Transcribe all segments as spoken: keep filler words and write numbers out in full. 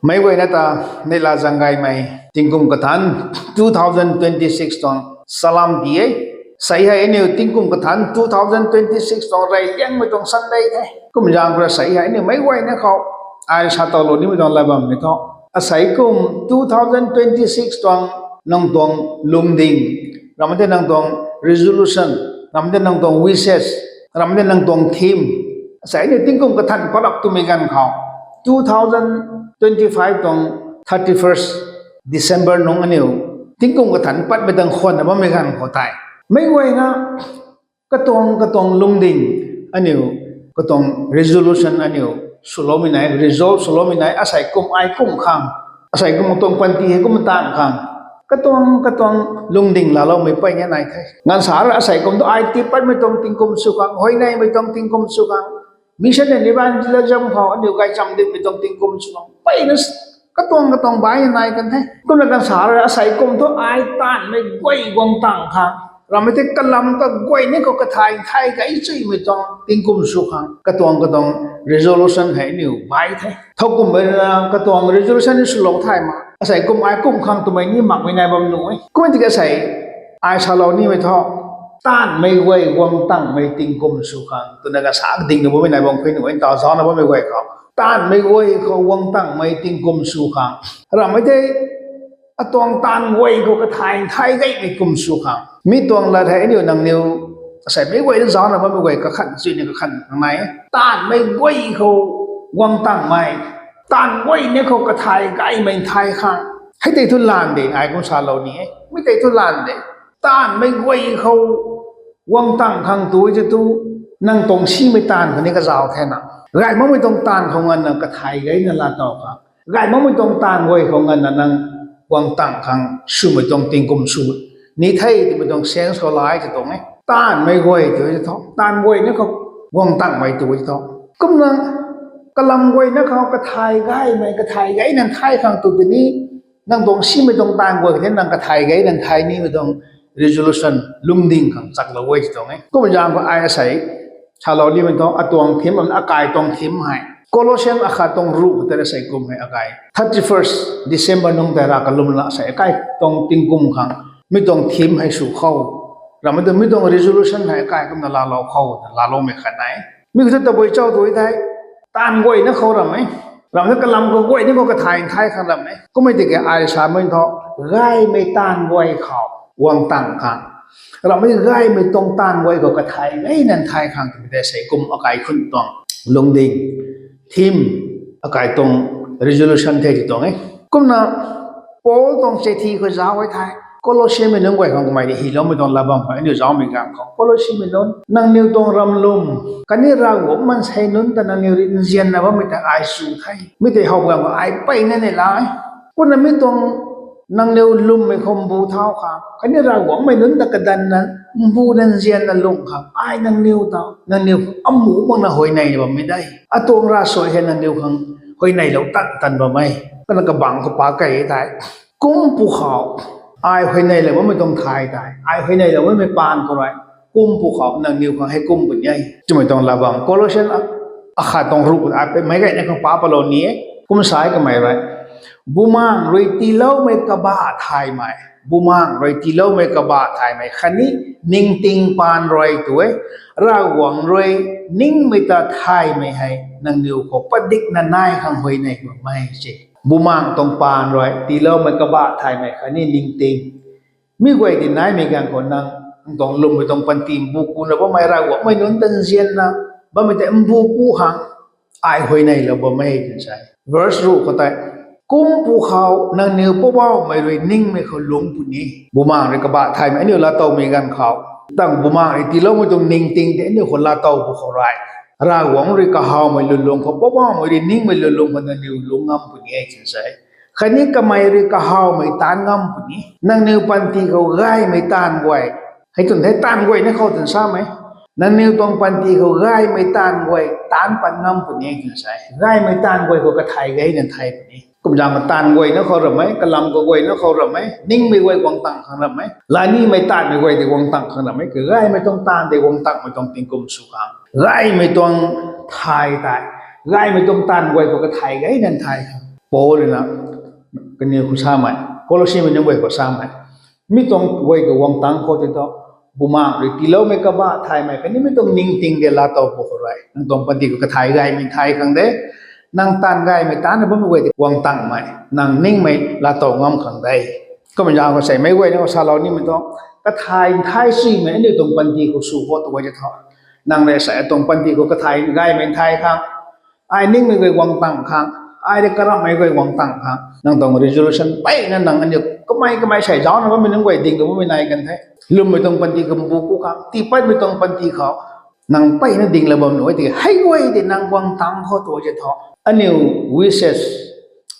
Meic guayna ta neihla zaeng gaymei tingkum kathanc two thousand twenty six tuang salam di e. Sei hei aniu tingkum kathanc two thousand twenty six tuang rey liangmei tuang Sunday the. Kum zaeng khou sei hei aniu meic guayna khou ai sa towlou nimei tuang lat bammei thu, asei kum two thousand twenty six tuang nang tuang lungding, ramei tei nang tuang resolution, ramei tei nang tuang wishes, ramei tei nang tuang theme, asei aniu tingkum kathanc pat rap twmei ganv khou, two thousand twenty five tuang thirty first December nungc aniu tingkum kathanc patmei tuang khwanna bammei ganv khou tei, meic guayna katuang katuang lungding, aniu katuang resolution aniu swloumei nai, resolve swloumei nai, asei kum ai kum khang, asei kum tuang panty hei kum taanv khang, katuang katuang lungding laaloumei peyna nai the. Ganv sa rui asei kum tu ai tii patmei tuang tingkum sw khang, huayneymei tuang tingkum sw khang, mission and evangelism khou aniu gaychamv dinmei tuang tingkum sw khang peyna katuang katuang baina nai kan the. Kumna ganv sa rui asei kum thu ai taanvmei guay guang tang khang, ramei tei kalam kaguay ni khou kathay thay gay chuimei tuang tingkum sw khang katuang katuang resolution hei aniu bai the. Thowkumhmei rui na katuang resolution ni swlou thay mak, asei kum ai kum khang twmei ni makmei nai bam nuh e. Kum tiki asei ai salou nimei thu, taanvmei guay guang tangmei tingkum sw khang twna kasa ding na bammei nai bam khui nuh e, taw zaucna bammei guay khou. Taanvmei guay khou guang tangmei tingkum sw khang, ramei tei atuang taanv guay khou kathay thay gaymei kum sw khang. Mi tuang lat hei aniu nangniw asei meic guayna zaucna bammei guay kakhan chuina kakhan khang nai. Taanvmei guay khou guang tangmei, taanv guay ni khou kathay gaymei thay khang. Hei tei thu lan de, ai kum salou ni e. Mi tei thu lan de. Taanvmei guay khou guang tang khang tu tei thu, nang tuang simei taanv khou ni kazauc thena, gay makmei tuang taanv khou nganvna kathay gayna laatow khang, gay makmei tuang taanv guay khou nganvna nang guang tang khang swmei tuang tingkum sw ni the twmei tuang sense khou lai tei tuang e. Taanvmei guay tu tei thu taanv guay ni khou guang tangmei tu tei thu, kumna kalam guayna khou kathay gaymei, kathay gayna thay khang tu tei ni, nang tuang simei tuang taanv guay khou ni nang kathay gayna thay nimei tuang resolution, lungding khang chaklou e tei tuang e. Kum zaeng khou ai asei salou nimei thu atuang theme, akai tuang theme hei Colossians akhat tuang ruh khou tei asei kum hei akai thirty first December nungc tei rav kalum la sei akai tuang tingkum khang mi tuang theme hei sw khou, ramei tu mi tuang resolution hei akai kumna laalou khou, laaloumei khat nai. Mi khou thu tabui chau tu thei, taanv guayna khou ramei, ramei kalam kaguay ni khou kathay thay khang ramei. Kummei tiki ai samei thu, gaymei taanv guay khou guang tang khang, ramei gaymei tuang taanv guay khou kathay gayna thay khang twmei tei sei kum akai khun tuang lungding, theme, akai tuang resolution the tei tuang e. Kumna Paul tuang chithi khou zauc e thei, Colossianmei nunc guay khang kamei ni hyloumei tuang lat bam khou aniu zaucmei ganv khou, Colossianmei nunc, nangniw tuang ramlum khatni Ravguangc maansei nunc ta nangniw rui nzianna bammei ta ai sw the. Mi tei how ganv khou ai peyna neihla e. Kumna mi tuang nangniw lwmmei khou mbu thau khang khatni Ravguangcmei nunc ta kadanna, mbuna nzianna lung khang ai nangniw ta, nangniw amu makna huayney bammei de. Atuang ravsuai hei nangniw khang huayneylou tan tan bam e. Kumna kabangc khou pa key e thei, kum pwkhou ai huayneylou bammei tuang thay tei, ai huayneylou bammei paan khou rui, kum pwkhou nangniw khang hei kum puni e twmei tuang lat bam. Colossians akhat tuang ruh khou ai meic gayna khang pa palou ni e. Kum sa e kamei rui, Bumaengh rui tiiloumei kabah thaymei, Bumaengh rui tiiloumei kabah thaymei khatni ningting paan rui tu e, Ravguangc rui ningmei ta thaymei hei nangniw khou padikna nai khang huayney bam e se. Bumaengh tuang paan rui tiiloumei kabah thaymei khatni ningting. Mi guay ti naimei ganv khou nang, nang tuang lwmmei tuang panty mbu kuna bammei, Ravguangcmei nunc ta nzianna bammei tei mbu ku khang ai huayneylou bam e twna sa e. Verse ruh khou tei, kum pwkhou nangniw Poubauhmei rui ningmei khou lungc puni. Bumaengh rui kabah thaymei aniu laatowmei ganv khou, tang Bumaengh rui tiiloumei tuang ningting tei aniu khou laatow pwkhou rui, Ravguangc rui kahawmei lwnlung khou, Poubauhmei rui ningmei lwnlung khou nangniw lungc ngam puni e twna sa e. Khatni kamei rui kahawmei taanc ngam puni. Nangniw panty khou gaymei taanv guay, hei twn the, taanv guayna khou twna samei, nangniw tuang panty khou gaymei taanv guay taanc pat ngam puni e twna sa e. Gaymei taanv guay khou kathay gayna thay puni. Kumzaeng taanv guayna khou ramei, kalam kaguayna khou ramei, ningmei guay guang tang khang ramei, laanimei taanvmei guay tei guang tang khang ramei, kagaymei tuang taanv tei guang tangmei tuang tingkum sw khang, gaymei tuang thay tei, gaymei tuang taanv guay khou kathay gayna thay khang, Paul rui na kaniw khou samei, Colossaemei nunc guay khou samei, mi tuang guay khou guang tangc khou tei thu, bumaeng rui tiiloumei kabah thaymei khatni mi tuang ningting tei laatow pw khou rui nang tuang panty khou kathay gaymei thay khang de. Nang taanv gaymei taanna bammei guay tei guang tangmei nang ningmei laatow ngam khang de. Kumna zaeng khou sei meic guayna khou salou nimei thu, kathay nthay suimei aniu tuang panty khou sw khou tu guay tei thu, nang rui sei atuang panty khou kathay gaymei thay khang, ai ningmei guay guang tang khang, ai rui karamhmei guay guang tang khang nang tuang resolution peyna nang aniu kamei kamei sei zaucna bammei nunc guay dinglou bammei nai kan the. Lwmmei tuang panty khou mbu ku khang, tiipatmei tuang panty khou nang peyna dinglou bam nuh e tiki hei guay tei nang guang tangc khou tu guay tei thu, aniu wishes,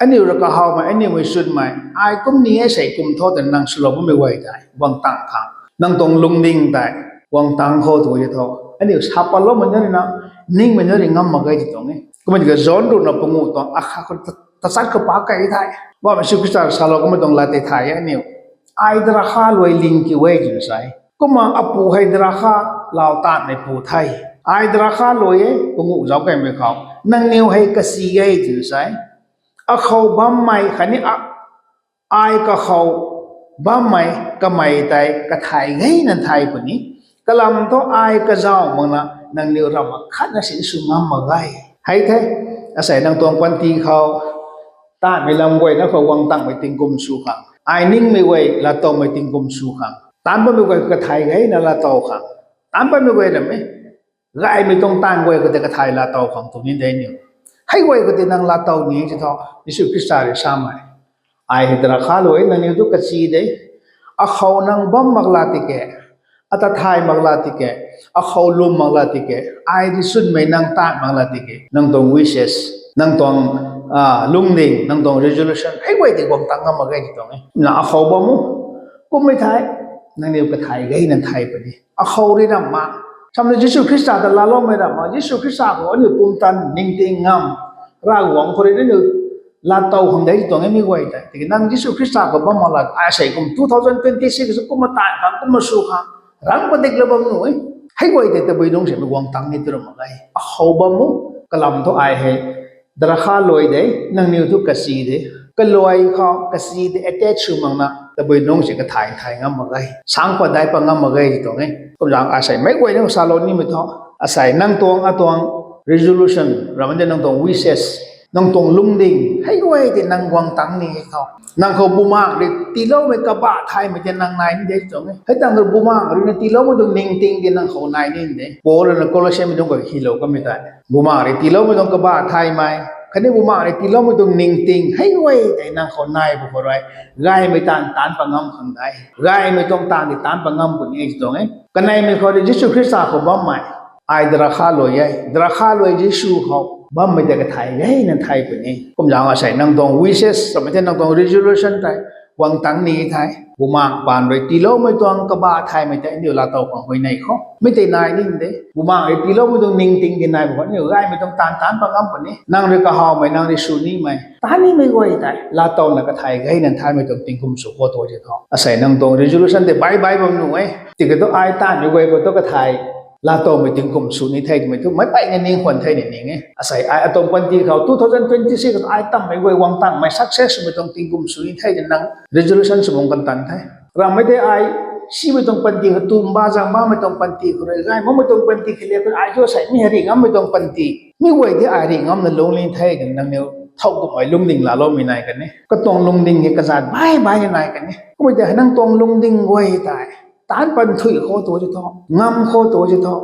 aniu rui kahawmei, aniu mei sunmei, ai kum ni e sei kum tho twna nang swlou bammei guay tei guang tangc khang nang tuang lungding tei guang tangc khou tu guay tei thu, aniu sa patloumei na rui na, ningmei na rui ngam mak ge ti tuang e. Kumna tiki John ruhna panguh tuang akhat khou tachat khou pak key the. Bammei Jisu Khrista salou kummei tuang lat tei thay e aniu. Ai drakha luai ling kiu e twna sa e. Kumna apu hei drakha lau taanvmei pu the. Ai drakha luai e, panguh zauc kaymei khou. Nangniw hei kasi e twna sa e. Akhou bammei khatni a, ai kakhou bammei kamei tei kathay geyna thay puni. Kalam thu ai kazauh makna nangniw ramh akhatna sin sw ngam mak ge. Hei the, asei nang tuang panty khou taanvmei lam guayna khou guang tangmei tingkum sw khang, ai ningmei guay laatowmei tingkum sw khang, taanc bammei guay kathay geyna laatow khang, taanc bammei guay ram e, gaymei tuang taanv guay khou tei kathay laatow khang tu ni de niu. Hei guay khou tei nang laatow ni ti thu, Jisu Khrista rui samei, ai hei drakha luai, nangniw thu kasi de. Akhou nang bam mak la tiki, ata thay mak la tiki, akhou lwm mak la tiki, ai rui sunmei nang taanv mak la tiki, nang tuang wishes, nang tuang, a, lungding, nang tuang resolution hei guay tei guang tang ngam mak ge ti tuang e. Na akhou bam o, kummei thei, nangniw kathay geyna thay puni. Akhou rui ramh mak, samna Jisu Khrista ta laaloumei ramh mak, Jisu Khrista khou aniu pumtan ningting ngam, Ravguangc khou rui aniu laatow khang de ti tuang e mi guay tei. Tiki nang Jisu Khrista khou bam mak la, asei kum two thousand twenty six kumna taanv khang, kumna sw khang, rang padikla bam nuh e. Hei guay tei tabui nungc se mi guang tang ni tu ramh mak ge. Akhou bam o, kalam thu ai hei drakha luai de, nangniw thu kasi de. Kaluai khou kasi de attach sw makna tabui nungc se kathay thay ngam mak ge, sang pat dai pat ngam mak ge ti tuang e. Kumzaeng asei meic guayna salou nimei thu, asei nang tuang atuang resolution ramh de, nang tuang wishes, nang tuang lungding hei guay tei nang guang tang ni e khou, nang khou bumaeng rui tiiloumei kabah thaymei tei nang nai ni de tuang e. Hei tangv rui bumaeng rui na tiiloumei tuang ningting tei nang khou nai ni de. Paul rui na Colossaemei tuang khou hylou kamei tei, bumaeng rui tiiloumei tuang kabah thaymei khatni bumaeng rui tiiloumei tuang ningting hei guay tei nang khou nai pw khou rui, gaymei taanv taanc pat ngam khang de. Gaymei tuang taanv tei taanc pat ngam puni ti tuang e. Kaneimei khou rui Jisu Khrista khou bammei, ai drakha luai e, drakha luai Jisu khou bammei tei kathay geyna thay puni. Kumzaeng asei nang tuang wishes samei tei, nang tuang resolution tei guang tang ni thei, bumaeng paan rui tiiloumei tuang kabah thaymei tei aniu laatow khang huayney khou mi tei nai ni de. Bumaeng rui tiiloumei tuang ningting tei nai pw khou aniu gaymei tuang taanv taanc pat ngam puni. Nang rui kahawmei, nang rui sw nimei, taanv nimei guay tei laatowna kathay geyna thaymei tuang tingkum sw khou tu ti thu, asei nang tuang resolution tei bai bai bam nuh e. Tiki thu ai taanvmei guay khou thu kathay laatowmei tingkum sw ni thei twmei thu meic peyna ning khwan thei ni ning e. Asei ai atuang panty khou two thousand twenty six khou ai tammei guay guang tangmei success swmei tuang tingkum sw ni thei twna nang resolution sw bam kan tan the. Ramhmei tei ai simei tuang panty khou, tumba zang bammei tuang panty khou rui, gay makmei tuang panty khalek khou ai thu asei mi hei rih ngammei tuang panty, mi guay tei ai rih ngamna lungning thei twna nangniw thow kumhmei lungding laaloumei nai kan e. Katuang lungding hei kazat bai bai nai kan e. Kummei tei hei nang tuang lungding guay tei taanc pan thuy khou tu ti thu, ngam khou tu ti thu,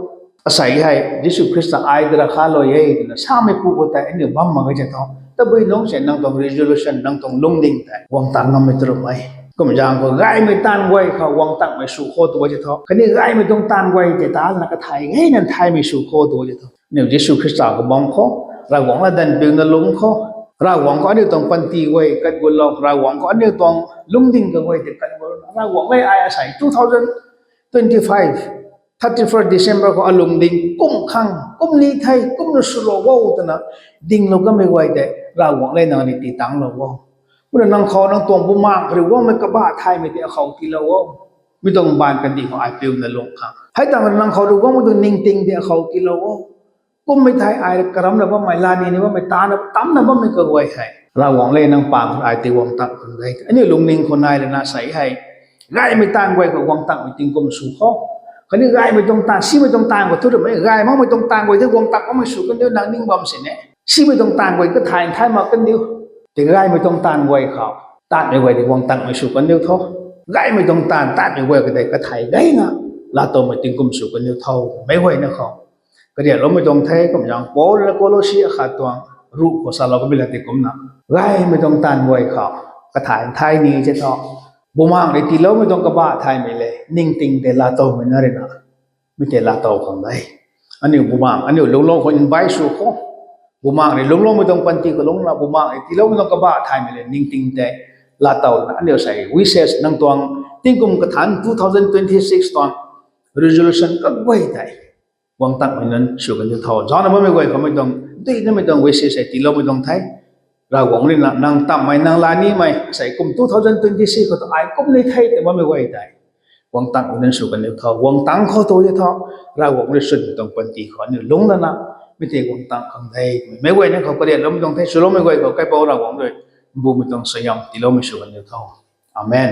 asei hei Jisu Khrista ai drakha luai e twna samei pu khou tei aniu bam mak ge ti thu, tabui nungc se nang tuang resolution, nang tuang lungding tei guang tang ngammei tu ramh e. Kumzaeng khou gaymei taanv guay khou guang tangmei sw khou tu ti thu, khatni gaymei tuang taanv guay tei taanna kathay geyna thaymei sw khou tu ti thu, aniu Jisu Khrista khou bam khou, Ravguangc latdanv piuna lungc khou, Ravguangc khou aniu tuang panty guay kat gutlou, Ravguangc khou aniu tuang lungding kaguay tei kat gutlou, Ravguangc le ai asei two thousand twenty five, thirty first December khou alungding kum khang, kum ni thei, kumna swlou o twna dinglou kamei guay tei Ravguangc le nang ni tii tanglou o. Kumna nang khou nang tuang bumaeng khou rui guangmei kabah thaymei tei akhou tiilou o. Mi tuang baanv kandih khou ai piuna lungc khang, hei tangv nang khou rui guangmei tuang ningting tei akhou tiilou o. Kummei thei ai karamna bammei, lanina bammei, tana tamna bammei kaguay hei Ravguangc le nang pang ai tei guang tang khang de. Aniu lungning khou nai lana sei hei gaymei taanv guay khou guang tangmei tingkum sw khou, khatni gaymei tuang taanv, simei tuang taanv khou thu ramei gay makmei tuang taanv guay tei guang tang makmei sw kandiu nang ning bam sini. Simei tuang taanv guay kathay nthay mak kandiu. Tei gaymei tuang taanv guay khou taanvmei guay tei guang tangmei sw kandiu tho. Gaymei tuang taanv taanvmei guay katei kathay gayna laatowmei tingkum sw kandiu tho. Meic guayna khou kariakloumei tuang the. Kumzaeng Paul rui Kolosi akhat tuang ruh khou salou kabi la tei kumna, gaymei tuang taanv guay khou kathay nthay ni se tho. Bumaengh rui tiiloumei tuang kabah thaymei le ningting tei laatowmei na rui na, mi tei laatow khang de. Aniu bumaengh, aniu lungclou khou invite sw khou, bumaengh rui lungcloumei tuang panty khou lungcna, bumaengh rui tiiloumei tuang kabah thaymei le ningting tei laatowna aniu sei wishes nang tuang tingkum kathanc two thousand twenty six tuang resolution kaguay tei guang tangmei nunc sw kandiu tho. Zaucna bammei guay khou mei tuang, duinamei tuang wishes hei tiiloumei tuang the. Ravguangc rui na nang tammei, nang lanimei sei kum two thousand twenty six khou tu ai kum ni the tei bammei guay tei guang tangmei nunc sw kandiu tho. Guang tang khou tu e tho, Ravguangc rui swnmei tuang panty khou aniu lungc lana mi tei guang tang khang de. Meic guayna khou kariakloumei tuang the, swloumei guay khou kaipouc Ravguangc rui mbumei tuang suaihiam tiiloumei sw kandiu tho. Amen.